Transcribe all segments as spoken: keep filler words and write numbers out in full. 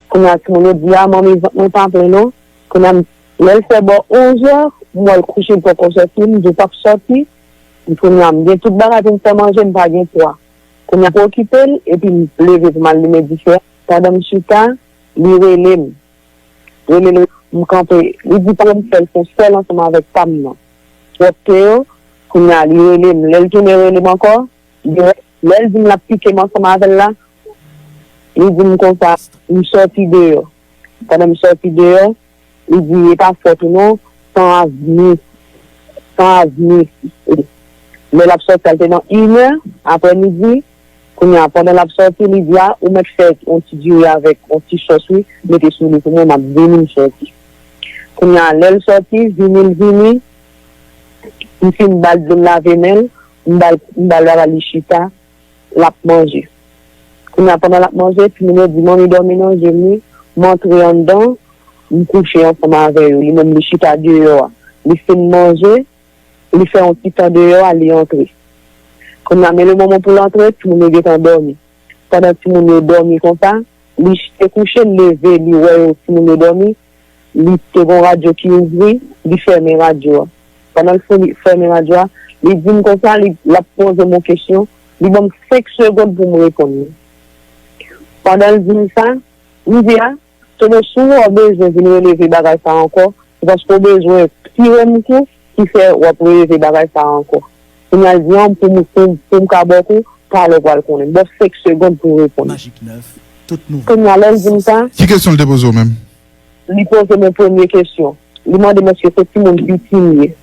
Kounye a, timoun yo di, "A, manmi, vant mwen pa plen non." Kounye a, lè l fè bò onz è, m wè l kouche, l poko sòti, m di, "W p ap sòti." Kounye a, m gen tout bagay pou m fè manje, m pa gen pwa. Kounye a, m okipe l, epi m leve pou m al limen dife a. Pandan m chita, li rele m. Rele l, m kanpe. Li di, "Papa, m fè l se sèl ansanm avèk pa m nan." Pwòpte yo, kounye a, li rele m. Lè l tounen rele m ankò, li, lè l di m l ap pike m ansanm avè l la, li di m konsa, m sòti deyò. Pandan m sòti deyò, li di, "E pa fòt ou non, tan ap vini, tan ap vini." Lè l ap sòti, sa te nan inè aprèmidi. Kounye a, pandan l ap sòti, li di, "A, ou mèt fè yon ti diri avèk yon ti sòs, wi, mete sou li pou mwen, m ap vini, m sòti." Kounye a, lè l sòti, vini l vini, m fin ba l dlo, m lave men l, m ba l, m ba l bagay, li chita, l ap manje. Kounye a, pandan l ap manje, timoun yo di, "Manmi dòmi nan je m, wi." M antre anndan, m kouche ansanm avè yo. Li menm, li chita deyò a. Li fin manje, li fè yon ti tan deyò a, li antre. Kounye a, men le moman pou l antre, timoun yo gentan dòmi. Pandan timoun yo dòmi konsa, li te kouche, l leve, li wè yo, timoun yo dòmi, li te gon radyo ki ouvri, li fèmen radyo a. Pandan l fini fèmen radyo a, li di m konsa, li, l ap poze m yon kesyon, li ban m senk segonn pou m reponn li. Pandan l di m sa, m di, "A, Tono, si w bezwen vin releve bagay sa ankò, se paske w bezwen pi renmen kou ki fè w ap releve bagay sa ankò." Kounye a, l di, "An, pou m, pou, pou m ka ba w kou, talè w pral konnen. M ba w senk segonn pou w reponn." Kounye a, lè l di m sa, Ki kesyon l te poze w menm? Li poze m yon premye kesyon. Li mande m èske se timoun piti m ye.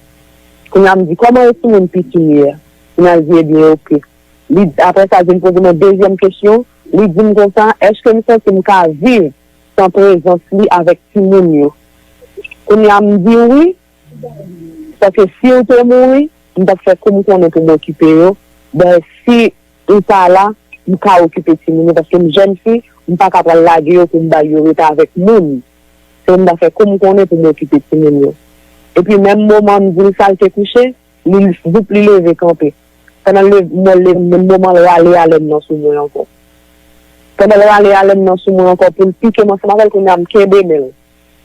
Kounye a, m di, "Kòman e timoun piti m ye a?" Kounye a, l di, "Ebyen, oke." Li, apre sa, l vin poze m yon dezyèm kesyon. Li di m konsa, "Èske m santi m ka viv san prezans li avèk timoun yo?" Kounye a, m di, "Wi, paske si w te mouri, m t ap fè kou m konnen pou m okipe yo. Ben, si ou pa la, m ka okipe timoun yo, paske m jèn fi, m pa ka pral lage yo pou m bay yo rete avèk moun. Se m ta fè kou m konnen pou m okipe timoun yo." Epi menm moman m di l sa, l te kouche, li, voup, li leve kanpe. Pandan l leve, m wè l leve, menm moman l rale alèn nan sou mwen ankò. Pandan l rale alèn nan sou mwen ankò pou l pike m ansanm avè l, kounye a m kenbe men l.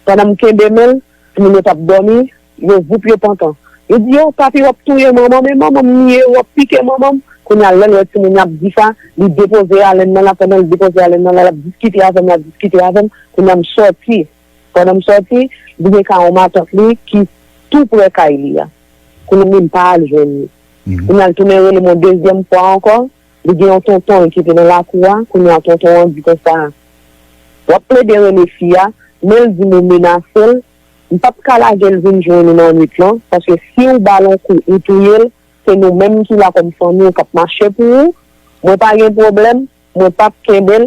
Pandan m kenbe men l, timoun yo t ap dòmi, yo voup, yo pantan. Yo di, "Yo, papi, w ap touye manman m, e manman m li ye, w ap pike manman m." Kounye a, lè l wè timoun yo ap di sa, li depoze alèn nan la, pandan l depoze alèn nan la, l ap diskite avè m, l ap diskite avè m. Kounye a, m sòti. Pandan m sòti, li gen kay yon matant li ki tou prè kay li a. Kounye a, m pa al jwenn li. Kounye a, l tounen rele m yon dezyèm fwa ankò. Li gen yon tonton ki te nan lakou a. Kounye a, tonton an di konsa, "W ap plede rele fi a, men l di m ou menase l. M p ap ka lage l vin jwenn ou nan nwit lan, paske si w ba l yon kou, ou touye l, se nou menm ki la kòm fanmi w k ap mache pou ou. Mwen pa gen pwoblèm, mwen p ap kenbe l,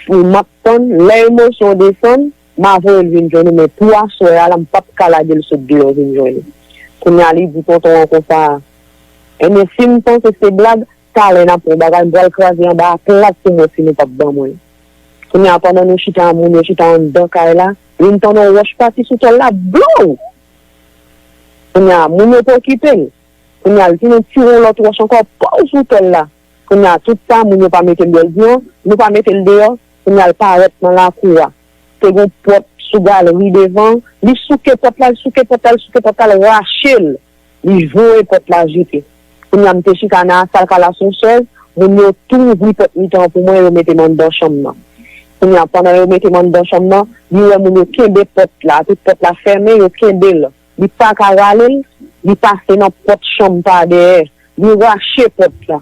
m ap tann, lè emosyon w desann, m a voye l vin jwenn ou, men pou aswè a la, m p ap ka lage l sot deyò vin jwenn ou." Kounye a, li di tonton an konsa, "Ebyen, si m panse se blag, talè n ap pran bagay, m pral kraze anba a plat pou mwen si nou p ap ban mwen." Kounye a, pandan nou chita, moun yo chita anndan kay la, youn tande yon wòch pati sou tòl la, blow! Kounye a, moun yo pa okipe l. Kounye a, l tounen tire yon lòt wòch ankò, pow, sou tòl la. Kounye a, tout sa, moun yo pa mete l deyò, l di, "Non, nou pa mete l deyò." Kounye a, l parèt nan lakou a. Te gen pòt sou galri devan. Li souke pòt la, li souke pòt la, li souke pòt la, l rache l. Li voye pòt la jete. Kounye a, m te chita nan sal kay la sou yon chèz, moun yo tou ouvri pòt mitan an pou mwen, yo mete m anndan chanm nan. Kounye a, pandan yo mete m anndan chanm nan, li wè moun yo kenbe pòt la, tout pòt la fèmen, yo kenbe l. Li pa ka rale l, li pase nan pòt chanm pa dèyè. Li rache pòt la.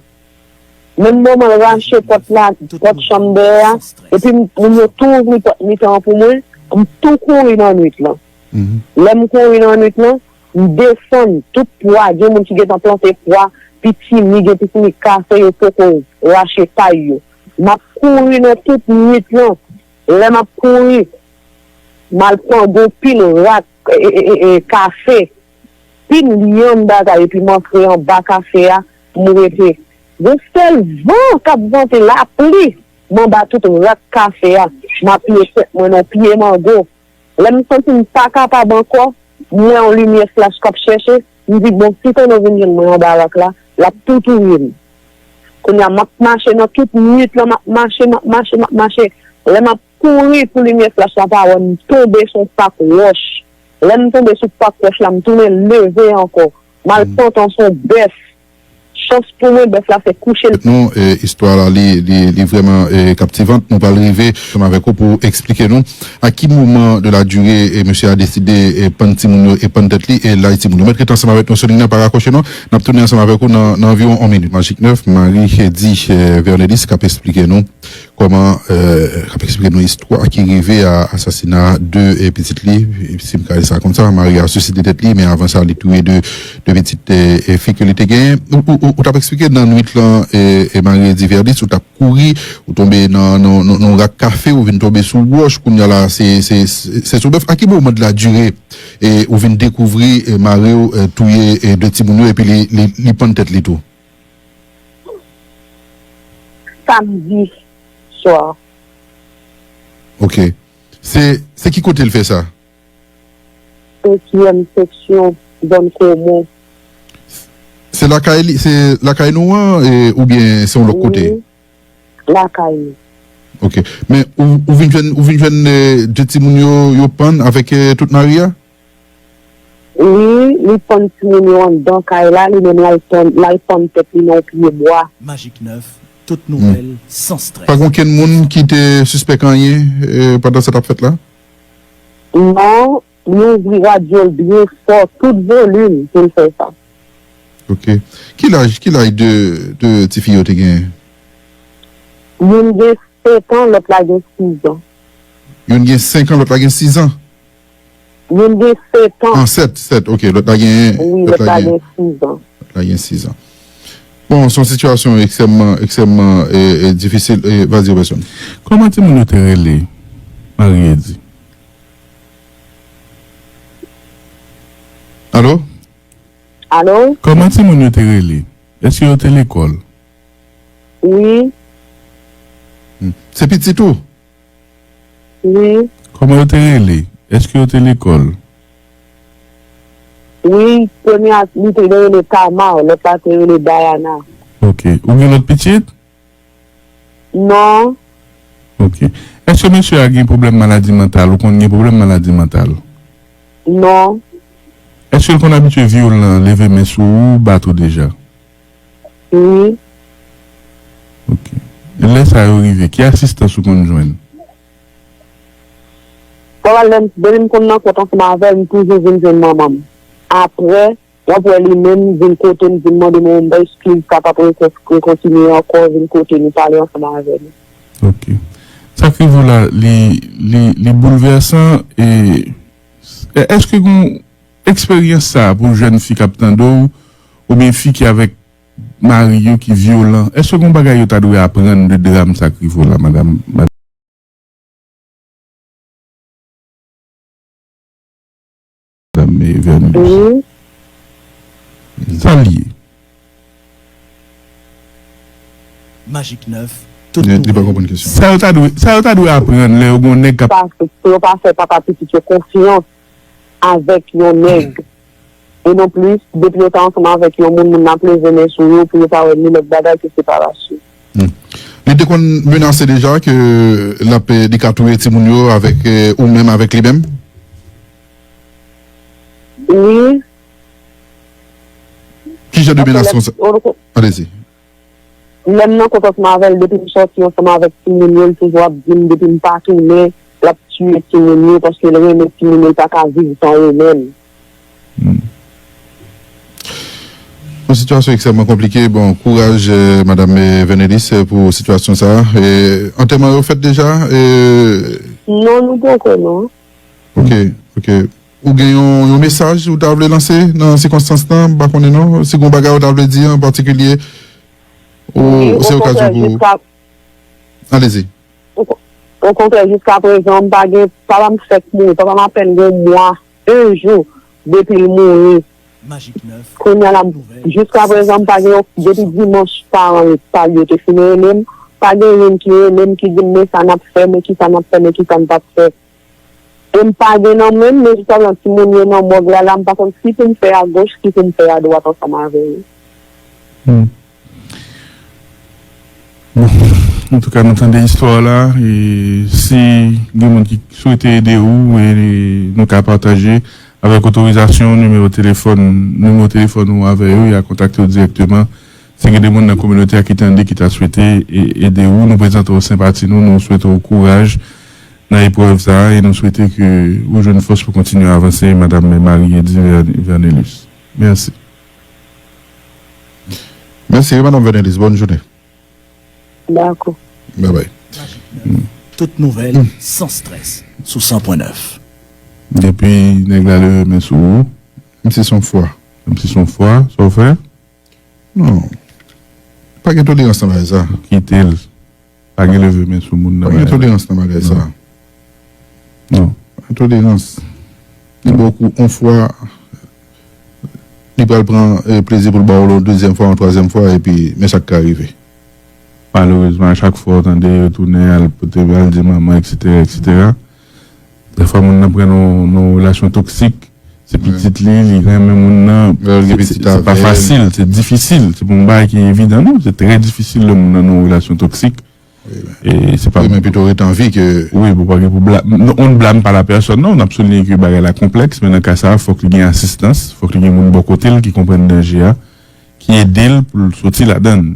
Menm moman l rache pòt la, pòt chanm dèyè a, epi m, moun yo tou ouvri pòt mitan an pou mwen, m tou kouri nan nwit lan. Lè m kouri nan nwit lan, m desann tout pwa, gen moun ki gentan plante pwa, pitimi, gen pitimi kase, yo poko rache pay yo. M ap kouri nan tout nwit lan. Lè m ap kouri, m al pran gon pil rak, e, e, e, e, kafe, pil lyann bagay, epi m antre anba kafe a, m rete. Gon sèl van k ap vante, lapli, m anba tout rak kafe a, m apiye tèt mwen nan pye mango. Lè m santi m pa kapab ankò, m wè yon limyè flash k ap chèche, m di, "Bon, si Tono vin jwenn mwen anba rak la, l ap tou touye m." Kounye a, m ap mache nan tout nwit lan, m ap mache, m ap mache, m ap mache. Lè m ap kouri pou limyè flach la pa wè m, m tonbe sou yon pak wòch. Lè m tonbe sou pak wòch la, m tounen leve ankò. M al pantan sou yon bèf. Chans pou mwen, bèf la fè kouche l. Nou, e, istwa la, li, li, li vrèman, e, kaptivan. Nou pral rive ansanm avèk ou pou eksplike nou a ki moman de la durée, e, mesye a deside, e, pann timoun yo e pann tèt li e lay timoun yo. Mèt rete ansanm avèk nou sou liy nan, pa rakwoche non. N ap tounen ansanm avèk ou nan, nan anviwon yon minit. Majik nèf, Marie di, e, Vernelis k ap eksplike nou kòman, e, k ap eksplike nou istwa ki rive a asasina de, e, pitit li, si m ka di sa konsa, Marie a siside tèt li, men avan sa, li touye de, de pitit, e, e, fi ke li te genyen. Ou, ou, ou, ou t ap eksplike nan nwit lan, e, e, Marie di Vernelis, ou t ap kouri, ou tonbe nan, nan, nan, nan rak kafe, ou vin tonbe sou wòch, kounye a la, se, se, se, se sou bèf. A ki moman de la durée, e, ou vin dekouvri, e, mari w, e, touye, e, de timoun yo, epi li, li, li pann tèt li tou? Samdi swa. Ok. Se, se ki kote l fè sa? Senkyèm seksyon, zòn Komon. Se lakay li, se lakay nou an, e, oubyen se yon lòt kote? Wi, lakay nou. Ok. Men ou, ou vin jwenn, ou vin jwenn, e, de timoun yo, yo pann avèk, e, tout mari a? Wi, li pann timoun yo anndan kay la, li menm l al pann, l al pann tèt li nan yon pye bwa. Majik nèf, tout nouvèl, san strès. Pa gen okenn moun ki te sispèk anyen, e, pandan sa t ap fèt la? Non, li ouvri radyo l byen fò, tout volim pou l fè sa. Ok. Ki laj, ki laj de, de tifi yo te genyen? Youn gen sèt an, lòt la gen sis an. Youn gen senk an, lòt la gen sis an? Youn gen sèt an. Ah, sèt, sèt, ok. Lòt la gen, wi, lòt la gen sis an. Lòt la gen sis an. Bon, se yon sitiyasyon ekstrèmman, ekstrèmman, e, e, difisil. E, vas-y, Robertson. Kòman timoun yo te rele, Marie di? Alo? Alo? Kòman timoun yo te rele? Èske yo te lekòl? Wi. Hmm. Se pitit ou? Wi. Kòman yo te rele? Èske yo te lekòl? Wi, premye a, li te rele Tamar, lòt la te rele Dayana. Ok. Ou gen lòt pitit? Non. Ok. Èske mesye a gen pwoblèm maladi mantal? Ou konn gen pwoblèm maladi mantal? Non. Èske l konn abitye vyolan, leve men sou ou, bat ou deja? Wi. Ok. Lè sa yo rive, ki asistans ou konn jwenn? Papa, lè m, depi m konn nan kont ansanm avè l, m toujou vin jwenn manman m. Apre, w ap wè li menm vin kote m, vin mande m yon eskiz, kapab rekontinye ankò, vin kote nou pale ansanm avè nou. Ok. Sa k rive w la, li, li, li boulvèsan, e, e èske gon eksperyans sa a pou jèn fi k ap tande w, oubyen fi ki avèk mari yo ki vyolan, èske gon bagay yo ta dwe aprann de dram sa k rive w la, madanm, madanm Vernelis? Wi. Sa l ye? Majik nèf, tout nouvèl. Li pa konprann kesyon. Sa yo ta dwe, sa yo ta dwe aprann lè yo gon nèg k ap. Pou yo pa fè papa pitit yo konfyans avèk yon nèg. E non plis, depi yo ta ansanm avèk yon moun, moun nan ap leve men sou yo pou yo pa wè ni lòt bagay ke separasyon. Hmm. Li te konn menase deja ke l ap, li ka touye timoun yo avèk, eh, ou menm avèk li menm? Wi. Ki jan de menas konsa? Alezi. Lè m nan kont ansanm avè l, depi m sòti ansanm avèk timoun yo, l toujou ap di m depi m pa tounen, l ap tiye timoun yo, paske l renmen timoun yo, l pa ka viv san yo menm. Hmm. Yon sitiyasyon ekstrèmman konplike. Bon, kouraj, eh, madanm, eh, Vernelis, eh, pou sitiyasyon sa a. Eh, antèman yo fèt deja? Eh, non, nou poko, non. Ok, ok. Ou gen yon, yon mesaj ou ta vle lanse nan sikonstans lan? M pa konnen non. Si gen yon bagay ou ta vle di an patikilye, ou, se okazyon pou. Alezi. Okontrè, jiskaprezan, m pa gen, papa m fèk mouri. Papa m apèn gen yon mwa, yon jou, depi l mouri. Kounye a la, jiskaprezan, m pa gen yon, depi dimanch, paran pa l yo te fin rele m, pa gen youn ki rele m, ki di m, men sa n ap fè, men kisa n ap fè, men kisa n p ap fè. E m pa gen nan men m, men jiskaprezan, timoun yo nan mòg la, la, m pa konn ki pou m fè agoch, ki pou m fè adwat ansanm avè yo. Hmm. Bon. Antouka, nou tande istwa la, e si gen moun ki swete ede ou, e nou ka pataje avèk otorizasyon nimewo telefòn, nimewo telefòn ou avè yo, y a kontakte w dirèkteman. Si gen de moun nan kominote a ki tande, ki ta swete e- ede ou, nou prezante w senpati nou, nou swete w kouraj nan eprèv sa a, e nou swete ke ou jwenn fòs pou kontinye avanse, Madam Marie Eddy Ver- Vernelus. Mèsi. Mèsi, Madam Vernelus. Bòn jounen. Dakò. Bye bye. Tout nouvèl, san strès, sou san pwen nèf. Depi nèg la leve men sou ou, menm si se yon fwa. Menm si se yon fwa, sa w fè? Non. Pa gen tolerans nan bagay sa. Kite l. Pa gen leve men sou moun nan. Pa gen tolerans nan bagay sa. Non. Pa gen tolerans. Li ba w kou yon fwa, li pral pran eh, plezi pou l ba w l yon dezyèm fwa, yon twazyèm fwa, epi men sa k ka rive. Malerezman, a chak fwa w tande yo tounen al pote al di manman, etsetera, etsetera. Dèfwa moun nan pran nan yon relasyon toksik, se pitit li, li renmen moun nan. Se pa fasil, se difisil. Se pa yon bagay ki evidan, non. Se trè difisil lè moun nan nan yon relasyon toksik. E se pa. Wi, men pito ret an vi ke. Wi, pou pa gen pwoblèm. Non, on ne blâme pas la personne, non, n ap souliye ke bagay la konplèks, men nan ka sa a, fòk li gen asistans, fòk li gen moun bò kote l ki konprann danje a, ki ede l pou l soti ladan l.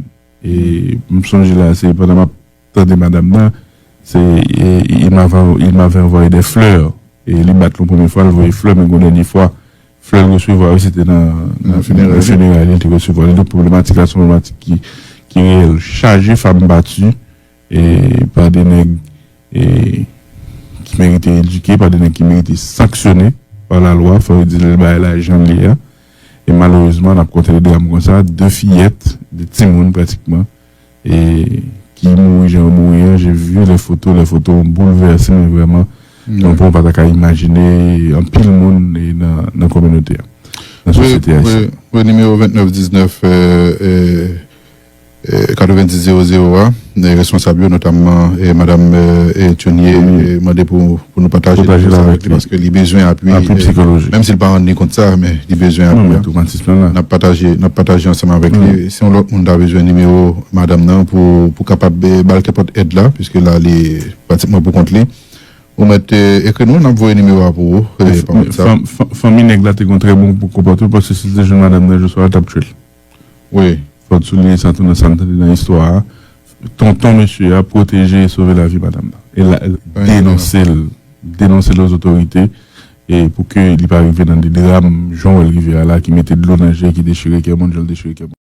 E m sonje la, se pandan m ap tande madanm nan, se e, il m'avait il m'avait envoyé des fleurs. E li bat l yon premye fwa, l voye flè, men gon dènye fwa, flè l resevwa yo, se te nan, nan fineray li te resevwa li. Donk, pwoblematik la, se yon pwoblematik ki, ki reyèl. Chaje fanm bati e, pa de nèg e, ki merite edike, pa de nèg ki merite sanksyone pa lalwa. Fò yo di l bagay la jan l ye a. E malerezman, n ap konte de dram konsa, de fiyèt, de timoun pratikman, e ki mouri jan yo mouri an. J'ai vu les photos, les photos ont bouleversé, men vrèman, yon pwen w pa ta ka imajine anpil moun e nan, nan kominote a, nan sosyete ayisyèn. Wi, nimewo vennèf diznèf, eh, eh, eh, katrevenndis zewo zewo a, eh, responsab yo, notamman eh, madanm eh, Tunie, eh, mande pou, pou nou pataje sa avèk li paske li bezwen apui, apui eh, psikolojik. Menm si l pa rann li kont sa, men li bezwen apui a. N ap pataje, n ap pataje ansanm avèk li. Si yon lòt moun ta bezwen nimewo madanm nan pou, pou kapab eh, ba l kenpòt èd la, piske la li pratikman pou kont li, ou mèt eh, ekri nou, n ap voye nimewo a pou ou eh, pa WhatsApp. Fanmi nèg la te gon trè bon konpòtman paske si l te jwenn madanm nan jodi swa a, l t ap tchwe l. Wi. Fò w souliye sa tou nan sa n tande nan istwa a. Tonton mesye a pwoteje e sove lavi madanm nan. E l denonse l, denonse l ozotorite e pou ke li pa rive nan de dram jan w wè l rive a la ki mete dlo nan je, ki dechire kè moun jan l dechire kè moun.